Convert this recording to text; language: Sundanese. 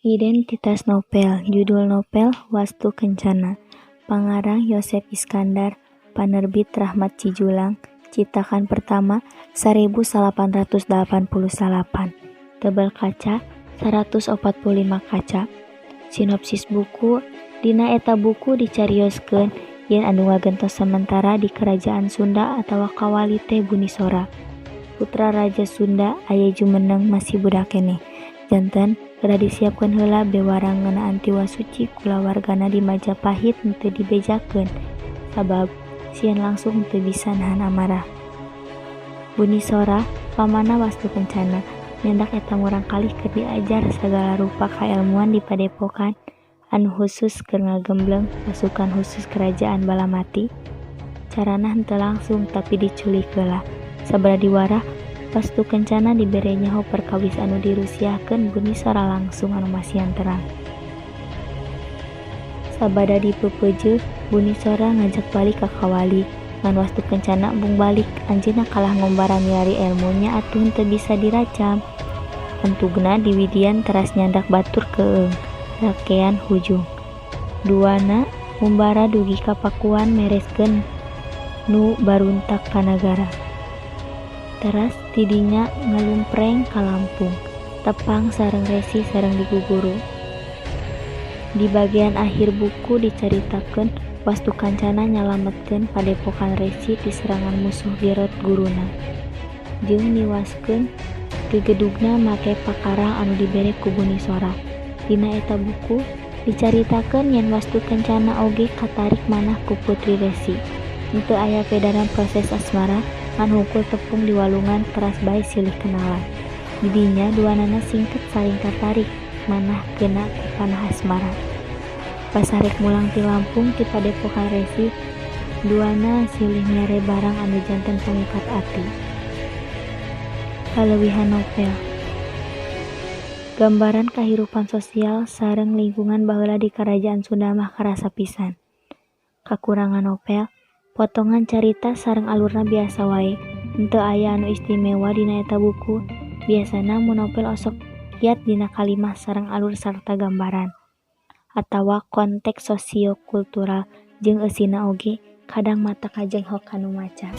Identitas novel. Judul novel Wastu Kencana. Pangarang Yosep Iskandar. Panerbit Rahmat Cijulang. Citakan pertama 1889. Tebal kaca 145 kaca. Sinopsis buku. Dina eta buku dicarioskeun yen anu ngagentos samentara di Kerajaan Sunda atawa Kawali teh Bunisora. Putra Raja Sunda aya jumeneng masih budak keneh. Janten kedah disiapkeun heula bewarang ngeunaan tiwas suci kulawargana di Majapahit henteu dibejakeun sabab sieun langsung teu bisa nahan amarah. Bunisora, pamanna Wastu Kencana, nyandak eta murangkalih keur diajar sagala rupa kaelmuan di padepokan anu husus keur ngagembleng pasukan husus Kerajaan Balamati. Carana henteu langsung tapi diculik heula. Sabada diwarah, Wastu Kencana dibere nyaho perkawis anu dirusiahkeun Bunisora langsung anu masihan terang. Sabada dipeupeujeuh, Bunisora ngajak balik ka Kawali. Ngan Wastu Kencana embung balik, anjeunna kalah ngumbara milari elmu nya atuh henteu bisa diracam. Entugna diwidian teras nyandak batur keung, rakean hujung. Duana ngumbara dugi ka Pakuan mereskeun nu baruntak ka nagara. Teras ti dinya ngalumpreng ka Lampung, tepang sareng resi sareng diguguru. Di bagean akhir buku dicaritakeun Wastu Kancana nyalametkeun padepokan resi ti serangan musuh Gerot guruna, jeung niwaskeun gegedugna make pakarang anu dibere ku Bunisora. Dina eta buku dicaritakeun yen Wastu Kencana oge katarik manah ku putri resi. Henteu aya pedaran proses asmara, ngan hungkul tepung di walungan teras bae silih kenalan. Di dinya duanana singket saling katarik manah keuna ku panah asmara. Pas arek mulang ti Lampung ti padepokan resi, duana silih mere barang anu janten pangikat ati. Kaleuwihan novel. Gambaran kahirupan sosial sareng lingkungan baheula di Karajaan Sunda mah karasa pisan. Kakurangan novel, potongan carita sareng alurna biasa wae, henteu aya anu istimewa dina eta buku. Biasana mun novel osok kiat dina kalimah sareng alur sarta gambaran atawa konteks sosiokultural jeung eusina oge kadang matak kajenghok ka nu maca.